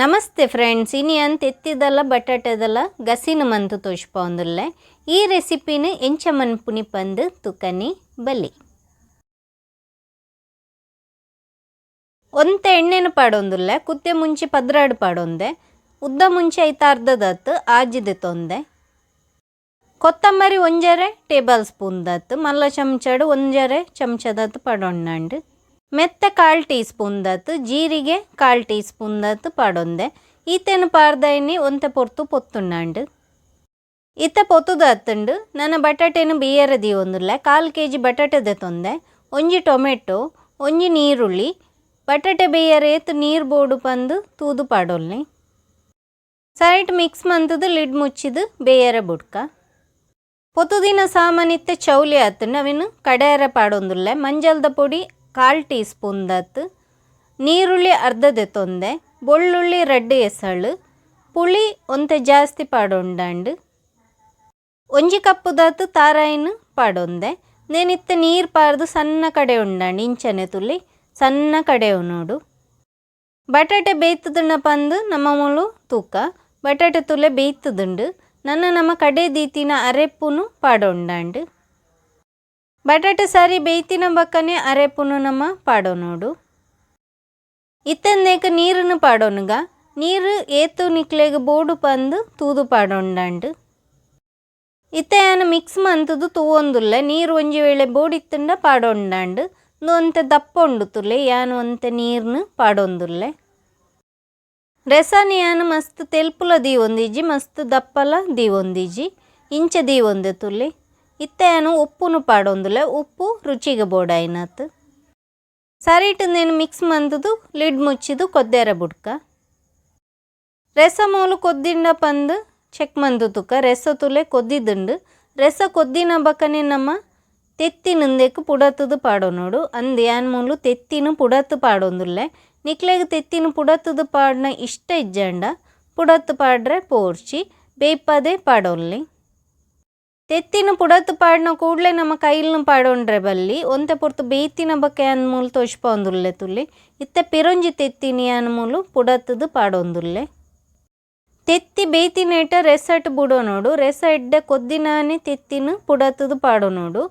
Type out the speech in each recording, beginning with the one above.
Namaste friends, ಇನಿ ಅಂತ ಎತ್ತಿದಲ್ಲ ಬಟಾಟೆದಲ್ಲ ಗಸಿನ ಮಂತು ತೋಜ್ಪಾವೊಂದುಲ್ಲೆ. ಈ ರೆಸಿಪಿನ ಎಂಚ ಮನ್ಪುನಿ ಪಂದ್ ತುಕನಿ ಬಲಿ. ಒಂತೆ ಎಣ್ಣೆನ ಪಾಡೊಂದುಲ್ಲೆ. ಕುತ್ತೆ ಮುಂಚಿ 12 ಪಾಡೊಂದೆ. ಉದ್ದ ಮುಂಚೆ ಐತ ಅರ್ಧದತ್ತು ಆಜಿದೆ ತೊಂದೆ. ಕೊತ್ತಂಬರಿ 1.5 ಟೇಬಲ್ ಸ್ಪೂನ್ ದತ್ತು, ಮಲ್ಲ ಚಮಚಡು 1.5 ಚಮಚದತ್ತು ಪಾಡೊಂಡಂಡು. ಮೆತ್ತೆ 1/4 ಟೀ ಸ್ಪೂನ್ ದತ್ತು, ಜೀರಿಗೆ 1/4 ಟೀ ಸ್ಪೂನ್ ದತ್ತು ಪಾಡೊಂದೆ. ಈತೆನು ಪಾರ್ದಾಯಿನಿ ಒಂತೆ ಪೊರ್ತು ಪೊತ್ತುಂಡಂಡು. ಇತ್ತೆ ಪೊತ್ತುದ ಅತ್ತುಂಡು. ನನ್ನ ಬಟಾಟೆನು ಬೇಯರ ದೀವೊಂದುಲ್ಲೆ. 1/4 ಕೆಜಿ ಬಟಾಟೆ ದೆತೊಂದೆ, ಒಂಜಿ ಟೊಮೆಟೊ, ಒಂಜಿ ನೀರುಳ್ಳಿ. ಬಟಾಟೆ ಬೇಯರ ಏತ್ ನೀರು ಬೋಡು ಪಂದು ತೂದು ಪಾಡೊಲ್ನಿ. ಸೈಟ್ ಮಿಕ್ಸ್ ಮಂತದು ಲಿಡ್ ಮುಚ್ಚಿದು ಬೇಯರ ಬುಡ್ಕ. ಪೊತುದಿನ ಸಾಮಾನಿತ್ತೆ ಚೌಲಿ ಆತುಂಡು, ಅವಿನು ಕಡೆಯರ ಪಾಡೊಂದುಲ್ಲೆ. ಮಂಜಲ್ದ ಪೊಡಿ 1/4 ಟೀ ಸ್ಪೂನ್ ದತ್ತು, ನೀರುಳ್ಳಿ ಅರ್ಧ ದೆತೊಂದೆ, ಬೊಳ್ಳುಳ್ಳಿ 2 ಎಸಳು, ಪುಳಿ ಒಂತೆ ಜಾಸ್ತಿ ಪಾಡೊಂಡಂಡು. ಒಂಜಿ ಕಪ್ಪು ದಾತು ತಾರಾಯಿನ ಪಾಡೊಂದೆ. ನೇನಿತ್ತೆ ನೀರು ಪಾರ್ದು ಸಣ್ಣ ಕಡೆ ಉಂಡಂಡು. ಇಂಚನೆ ತುಲಿ ಸಣ್ಣ ಕಡೆ ನೋಡು. ಬಟಾಟೆ ಬೇಯ್ತದಣ್ಣ ಪಂದು ನಮ್ಮ ಮೂಲು ತೂಕ. ಬಟಾಟೆ ತುಲೆ ಬೇಯ್ತದುಂಡು. ನನ್ನ ನಮ್ಮ ಕಡೆ ದೀತಿನ ಅರೆಪ್ಪುನು ಪಾಡೊಂಡಂಡು. ಬಟಾಟೆ ಸರಿ ಬೇಯ್ತಿನ ಬಕ್ಕನೆ ಅರೆಪ್ಪುನು ನಮ್ಮ ಪಾಡೋನೋಡು. ಇತ್ತಂದೇಕ ನೀರನ್ನು ಪಾಡೋನುಗ. ನೀರು ಏತು ನಿಕ್ಲೆಗ್ ಬೋಡು ಪಂದು ತೂದು ಪಾಡೊಂಡಂಡು. ಇತ್ತೆ ಯಾನ್ ಮಿಕ್ಸ್ ಮಂತುದು ತೂವೊಂದುಲ್ಲೆ. ನೀರು ಒಂಜಿ ವೇಳೆ ಬೋಡಿತ್ತುಂಡ ಪಾಡೊಂಡಂಡು. ಒಂತೆ ದಪ್ಪ ಉಂಡು ತುಲೆ, ಯಾನ್ ಒಂತೆ ನೀರ್ನು ಪಾಡೊಂದುಲ್ಲೆ. ರಸನ ಯಾನ್ ಮಸ್ತ್ ತೆಲ್ಪುಲ ದೀವೊಂದಿಜ್ಜಿ, ಮಸ್ತ್ ದಪ್ಪಲ ದೀವೊಂದಿಜ್ಜಿ, ಇಂಚ ದೀವೊಂದೆ ತುಲೆ. ಇತ್ತೆ ಯಾನ್ ಉಪ್ಪುನು ಪಾಡೊಂದುಲ್ಲೆ. ಉಪ್ಪು ರುಚಿಗೆ ಬೋಡಾಯಿನತ್. ಸರಿಟ್ ನೇನು ಮಿಕ್ಸ್ ಮಂತುದು ಲಿಡ್ ಮುಚ್ಚಿದು ಕೊದ್ದೆರ ಬುಡ್ಕ. ರಸ ಮೂಲು ಕೊದ್ದಿಂಡ ಪಂದು ಚೆಕ್ ಮಂತು ತುಕ. ರಸ ತುಲೆ ಕೊದ್ದಿದ್ದುಂಡು. ರಸ ಕೊದ್ದಿನ ಬಕ್ಕನೆ ನಮ್ಮ ತೆತ್ತಿನಂದೆಕ್ ಪುಡತುದು ಪಾಡೊನೋಡು. ಅಂದ್ ಯಾನ್ ಮೂಲು ತೆತ್ತಿನ ಪುಡತ್ತು ಪಾಡೊಂದುಲ್ಲೆ. ನಿಕ್ಲೆಗ್ ತೆತ್ತಿನ ಪುಡತುದು ಪಾಡ್ನ ಇಷ್ಟ ಇಜ್ಜಂಡ ಪುಡತ್ತು ಪಾಡ್ರೆ ಪೋರ್ಚಿ, ಬೇಯ್ಪದೆ ಪಾಡೊಲ್ಲಿ. ತೆತ್ತಿನ ಪುಡತ್ತು ಪಾಡ್ನ ಕೂಡಲೇ ನಮ್ಮ ಕೈಲ್ನ ಪಾಡೊಂಡ್ರೆ ಬಲ್ಲಿ. ಒಂತೆ ಪೊರ್ತು ಬೇಯ್ತಿನ ಬಕ್ಕ ಯಾನ್ ಮೂಲು ತೋಜ್ಪಾವೊಂದುಲ್ಲೆ ತುಲಿ. ಇತ್ತೆ ಪಿರೊಂಜಿ ತೆತ್ತಿನ ಯಾನ್ ಮೂಲು ಪುಡತ್ತುದು ಪಾಡೊಂದುಲ್ಲೆ. ತೆತ್ತಿ ಬೇಯ್ತಿನೇಟ ರೆಸಟ್ ಬುಡೊನೋಡು. ರೆಸ ಎಡ್ಡೆ ಕೊದ್ದಿನಾನೆ ತೆತ್ತಿನ ಪುಡತ್ತುದು ಪಾಡೊನೋಡು.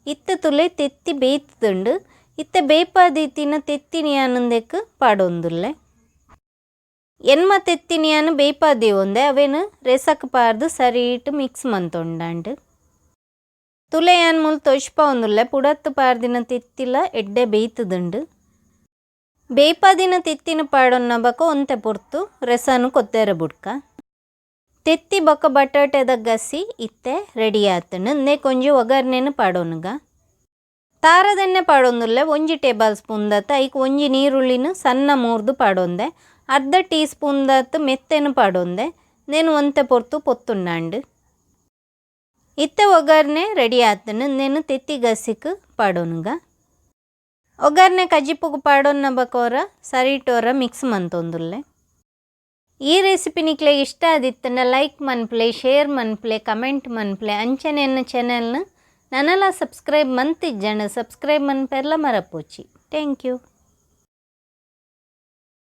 ಇತ್ತೆ ತುಲೆ ತೆತ್ತಿ ಬೇಯ್ತದುಂಡು. ಇತ್ತೆ ಬೇಯ್ಪಾದೀತಿನ ತೆತ್ತಿನ ಯಾನಂದೆಕ್ ಪಾಡೊಂದುಲ್ಲೆ. ಎನ್ಮ ತೆತ್ತಿನ ಯಾನ್ ಬೇಯ್ಪಾದೀವೊಂದೆ. ಅವೇನು ರೆಸಕ್ ಪಾರ್ದು ಸರಿಟ್ ಮಿಕ್ಸ್ ಮಂತೊಂಡಂಡು. ತುಲೆ ಯಾನ್ ಮೂಲು ತೋಜ್ಪಾವೊಂದುಲ್ಲೆ. ಪುಡತ್ತು ಪಾರ್ದಿನ ತೆತ್ತಿಲ ಎಡ್ಡೆ ಬೇಯ್ತದುಂಡು. ಬೇಯ್ಪಾದಿನ ತೆತ್ತಿನ ಪಾಡೊನ್ನ ಬಕ ಒಂತೆ ಪೊರ್ತು ರೆಸನು ಕೊತ್ತೆರ ಬುಡ್ಕ. ತೆತ್ತಿ ಬೊಕ್ಕ ಬಟಾಟೆದ ಗಸಿ ಇತ್ತೆ ರೆಡಿ ಆತುಂಡು. ಉಂದೆಕ್ ಒಂಜಿ ಒಗ್ಗರಣೆನು ಪಾಡೊನುಗ. ತಾರದೆಣ್ಣೆ ಪಾಡೊಂದುಲ್ಲೆ. ಒಂಜಿ ಟೇಬಲ್ ಸ್ಪೂನ್ ದತ್ತು, ಐಕ್ ಒಂಜಿ ನೀರುಳ್ಳಿನ ಸಣ್ಣ ಮೂರ್ದು ಪಾಡೊಂದೆ. ಅರ್ಧ ಟೀ ಸ್ಪೂನ್ ದತ್ತು ಮೆತ್ತೆನು ಪಾಡೊಂದೆ. ನೇನು ಒಂತೆ ಪೊರ್ತು ಪೊತ್ತುಂಡಂಡು. ಇತ್ತೆ ಒಗ್ಗರಣೆ ರೆಡಿ ಆತುಂಡು. ನೇನು ತೆತ್ತಿ ಗಸಿಕ್ ಪಾಡೊನುಗ. ಒಗ್ಗರಣೆ ಕಜಿಪುಗು ಪಾಡೊನ್ನ ಬಕೋರ ಸರಿಟೋರ ಮಿಕ್ಸ್ ಮಂತೊಂದುಲ್ಲೆ. ಈ ರೆಸಿಪಿ ನಿಕ್ಲೆಗ್ ಇಷ್ಟ ಆದಿತ್ತುಂಡ ಲೈಕ್ ಮನ್ಪುಲೆ, ಶೇರ್ ಮನ್ಪುಲೆ, ಕಮೆಂಟ್ ಮನ್ಪುಲೆ. ಅಂಚನೆ ಎನ್ನ ಚಾನೆಲ್ನ ನನಲ ಸಬ್ಸ್ಕ್ರೈಬ್ ಮಂತಿಜ್ಜಂಡ ಸಬ್ಸ್ಕ್ರೈಬ್ ಮನ್ಪೆರ್ಲ ಮರಪೋಚಿ. Thank you.